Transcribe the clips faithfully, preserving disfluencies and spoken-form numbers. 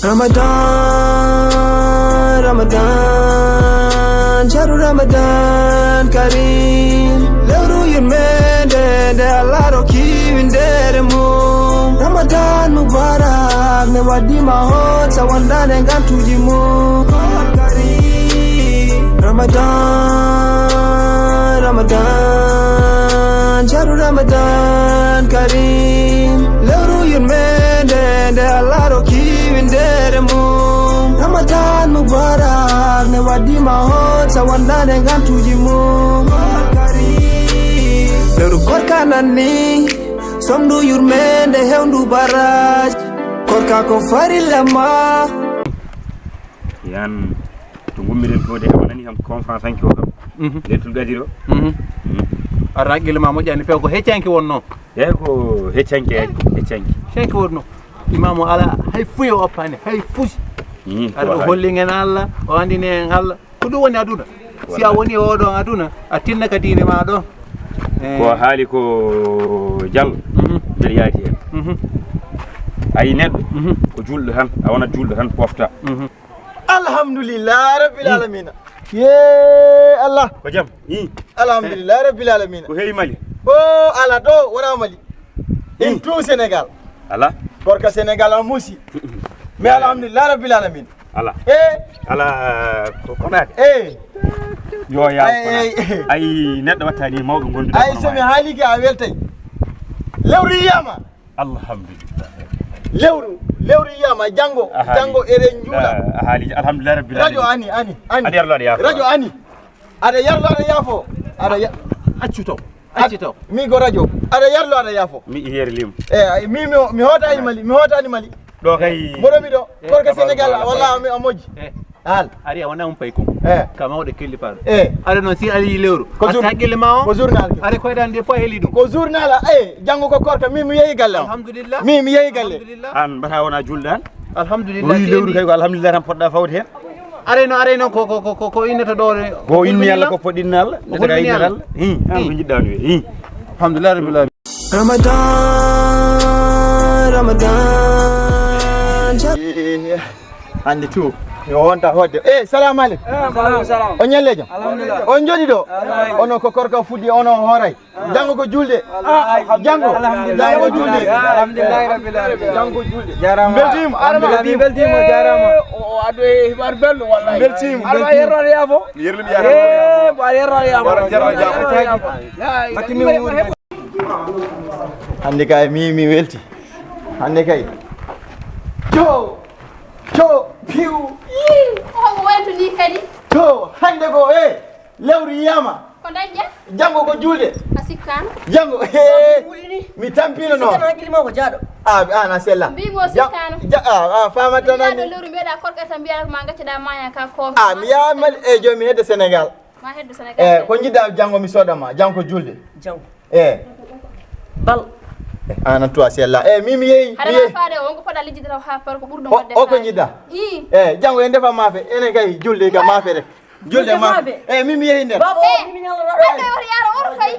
Ramadan, Ramadan, shahru Ramadan Kareem. Lewru yurmende nde Allah rokki winndere mum. Ramadan Mubarak, mi waɗi ma hon sa wondaani ngantuuji mum. Kareem. Ramadan, Ramadan, shahru Ramadan Kareem. Lewru yurmende nde Allah rokki winndere mum. Ramadan Mubarak, mi waɗi ma hon sa wondaani ngantuuji mum. Kareem. Lewru korka nanni, somndu yurmende hewndu baraj. Korka ko farilla ma. Yan to ngummiɗen to de, a nani kam conférence hanki o kam. Mhm. Nder Tulgadiri o. Mhm. Mhm. Ara haqqille ma moƴƴani few ko heccanki wonno. Eyi ko heccanki, eyi ko heccanki. Heccanki wonno. Imaamu ala hay fuyo oppani, hay fusi. Mhm, aɗa ko ɗo haali. Holli en Allah, o andini en Allah. Ko ɗum woni aduna. Si a woni oɗon aduna, a tinna ka diine ma ɗon. Eh. Ko haali ko Diallo, mhm, mbeɗa yaadi heen. Mhm. Ayi neɗɗo, mhm, ko juulɗo tan, a wonat juulɗo tan pofta. Mhm. Alhamdulillah rabbil alamina. Ye Allah. Ko jam? Ii. Alhamdulillah rabbil alamina. Ko heewi Mali? O ala ɗo, wona Mali. In tout Sénégal. Ala. Korka Sénégal a muusi. Mais alhamdulillah rabbil alamin. Ala. Eh. Ala ko konaade. Eh. Yo ya. Ay, ay. Ay neɗɗo wattani mawɗo gonduɗo. Ay so mi haalike a weltay. Lewru yiyama. Alhamdulillah. Lewru, lewru yiyama janngo, janngo eɗen njuula. A haali alhamdulillah rabbil alamin. Radio ani, ani, ani. Aɗa yerlo aɗa yaafo. Radio ani. Aɗa yarlo aɗa yaafo. Aɗa ya- Accu taw. Accu taw. Mi ko radio. Aɗa yarlo aɗa yaafo. Mi yeeri lim. Eh, ay, mi mi mi hootani Mali, mi hootani Mali. Ɗo kay. Mboɗo mi ɗo. Eh, korka Sénégal walla mi a moƴƴi. Eh. Haal. Ari a wona um pay kum. Eh. Ka mawɗo kelli paɗo. Eh. Aɗa noon si ali lewru. Ko jour- haqqille ma o. Ko journal ke. Aɗa koyɗa nde fof heli ɗum. Ko journal a eh janngo ko korka mi mi yehi galle o. Alhamdulillah. Mi mi yehi galle. Alhamdulillah. An mbata wona julɗo an. Alhamdulillah. Wi lewru kay ko alhamdulillah tan poɗɗa fawde heen. Arayno, arayno ko, ko, ko, ko, ko innata ɗo de. Ko inni Allah, ko poɗɗinna Allah. Ko nde taga poɗɗinna innata Allah. Allah. Hi, an ko jiɗɗa woni wi. Hi. Alhamdulillah rabbil alamin. Ramadan, Ramadan. Eh, hannde tu. Yo wonta hoɗde. Eh, salamu aleykum. Eh, wa aleykum salam. On ñalleejo? Alhamdulillah. On jooɗi ɗo? Alhamdulillah. Ono ko korka fuɗɗi, ono hooray. Janngo ko julde. Janngo. Alhamdulillah. Janngo ko julde. Alhamdulillah rabbil alamin. Janngo ko julde. Jarama. Beltima. Alhamdulillah, mi beltima, jarama. O adu e hibar bello wallahi. Beltima. Alma yerro ya fo. Yerlum ya. Eh, ba yerro ya fo. Wala jarra ya fo. Yerro ya fo. Hakki mi wuri. Hannde kay mi mi welti. Hannde kay. Jo. Jo. Piu. Ii, ko homo wayto ni kadi? To hannde ko e lewru yiyama. Ko dañƴa? Janngo ko julde. A sikkaano? Janngo, hee, mi tampino noon. Sikkaano hakkille ma ko jaaɗo. A, an a sella. Mbiimi o sikkaano. Ja-, a, a, faama tan. Mbiyaa ɗo lewru mbiyeɗaa korka tan mbiyaa ko ma ngaccaɗaa maaña ka koofa. A, mi yaama e jooni mi hedde Sénégal. Ma heddo Sénégal. Eh, ko jiɗɗa janngo mi sooda ma, janngo ko julde. Janngo. Eh. Bal. Eh, an to a sella. Eh, mi, mi yehi, mi yehi. Haɗa ma faade o, wonko poɗa lijjide taw haa par ko ɓurɗo o, wadde o ko faade. Jiɗɗa? Ii. Eh, janngo en defa maafe, enen kay julde ka maafe rek. Julde maafe. Eh, mi, mi yehi nder. Baba, o, mi, mi ñalla raɗo. Ande o yaaro o fayi.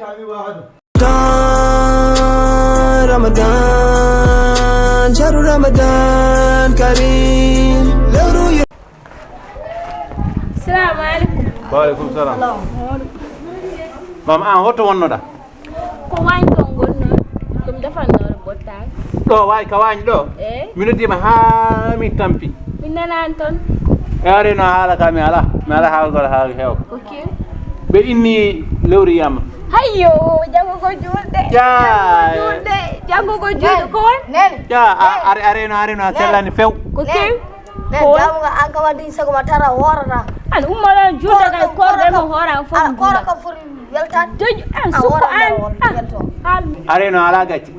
Ramadan, Ramadan, shahru Ramadan Kareem. Lewru. Salamu aleykum. Wa aleykum salam. Mama, an hoto wonnoɗa? Ko waañ ɗo ngonno, ɗum defannore bottaani. Ɗo waañ, ka waañ ɗo? Eey. Mi noddiima haa mi tampi. Mi nanaani toon. E are no haala ka mi alaa. Mi alaa haalgol haala heew. Ok. Ɓe inni lewru yiyama. Hayyo, janngo ko julde. Jaa. Janngo ko julde. Janngo ko julde. Ko won? Nene. Jaa, a, are, are no, are no, a sellaani few. Ko kewi? Nen jaamu nga an kam addi sago ma tara hoorata. An umma ɗon julde kay korɗo mo hoora an fof. Koora kam foti weltaade. Joƴƴo an sukko an. An. Areno ala gacce.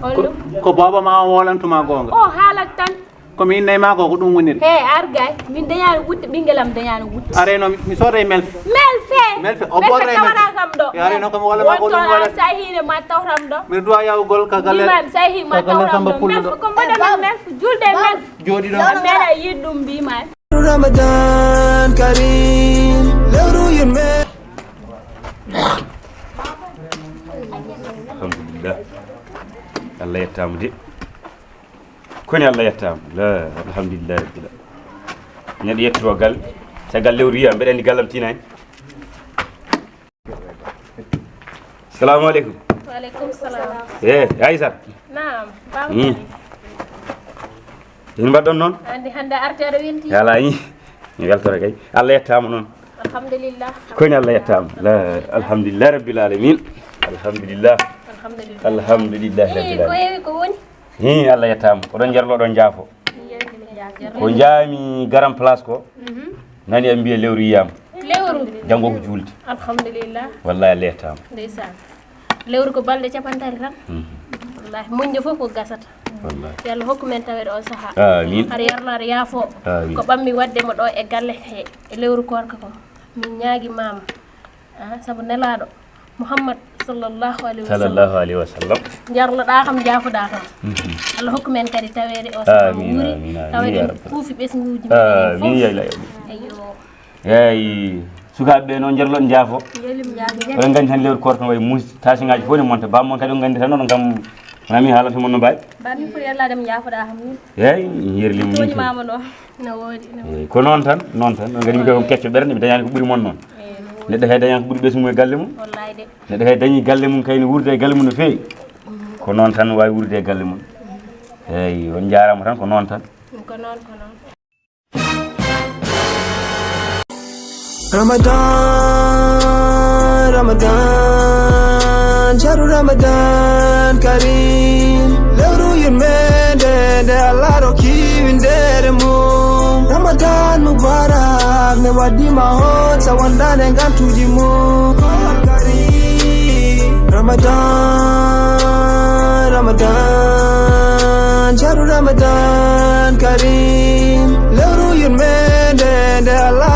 Ko, ko baba ma o wolantuma gonga. O haalat tan. Ko mi innay ma ko, ko ɗum woniri. He argay. Min dañaano wutte, ɓinngel am dañaano wutte. Areno mi, mi sooday mel. Mel fe. Mel fe. O borre mel. Tawata kam ɗo. Areno kam wala ma ko ɗum wala. Sa hiine ma tawtam ɗo. Mi duwa yawgol ka galle. Sa hiine ma tawtam ɗo. Mel fe ko mbaɗa mel fe. Julde men. Jooɗi ɗon. Mbeɗa yiɗi ɗum mbiima. Ramadan Kareem, lewru yurme. Alhamdulillah. Allah yettaama de. Koni Allah yettaama. La, alhamdulillahi rabbil alamin. Neɗɗo yettoro galle. Caggal lewru yiya, mbeɗa anndi gallam tina hen. Salamu aleykum. Wa aleykum salam. Eh, Aysat. Naam, Baba. Hmm. Kadi. Ina mbaɗɗon noon? Anndi hannde arti aɗa welti. Yala yi. Mi weltoro kay. Allah yettaama noon. Alhamdulillah. Koni Allah yettaama. La, alhamdulillah rabbil alamin. Alhamdulillah. Alhamdulillah. Alhamdulillah rabbil alamin. Ko heewi ko woni? Hi, Allah yettaama. Oɗon njarlo, oɗon njaafo. Ko njaami garan place ko. Mhm. Nani en mbiya lewru yiyaama. Lewru. Janngo ko juulde. Alhamdulillah. Wallahi Allah yettaama. Ndeysaan. Lewru ko balɗe capantati tan. Mhm. Wallahi, muñde fof ko gasata. Wallahi. Yo Allah hokku men taweede on sahaa. Amiin. Aɗa yarno, aɗa yaafo. Amiin. Ko ɓammi waɗde mo ɗo e galle he, e lewru koorka ko. Min ñaagi maama. Ah, sabu nelaaɗo Muhammad sallallahu alaihi wasallam. Sallallahu alaihi wasallam. Jarloɗaa kam, jaafoɗaa kam. Mhm. Allah hokku men kadi taweede o sahaa. Amiin, wuuri, amiin, amiin, taweede ya rabbal. Kuufi ɓesnguuji. Amiin, ya ilahi. Eyyo. Eyi, sukaaɓe ɓe noon, jarloɗen njaafo. Njalim njaafo. Oɗon nganndi tan lewru koorka no wayi muusi, taasiŋaaji fof ne monta. Bammo kadi on nganndi tan oɗon kam, wona min haalanta mon no mbawi. Ba min foti yellaade mo njaafoɗaa kam min. Eyi, yerli mo. Tooñi maama noon. No woodi, no woodi. Eyi, ko noon tan, noon tan. On nganndi min kay on kecco ɓernde, mi dañaani ko ɓuri mon noon. Eyi, no woodi. Neɗɗo hay dañaani ko ɓuri ɓesngu mum e galle mum. Wallaay de. Neɗɗo hay dañi galle mum kay ne wuurda e galle mum no feewi. Mhm. Ko noon tan waawi wuurda e galle mum. Eyi, on njaaraama tan, ko noon tan. Ko noon, ko noon. Ramadan, Ramadan, shahru Ramadan Kareem. Lewru yurmeende nde Allah rokki winndere mum. Ramadan Mubarak, ne waɗi ma hon sa wondaane ngantuuji mum. Kareem. Ramadan, Ramadan, shahru Ramadan Kareem. Lewru yurmeende nde Allah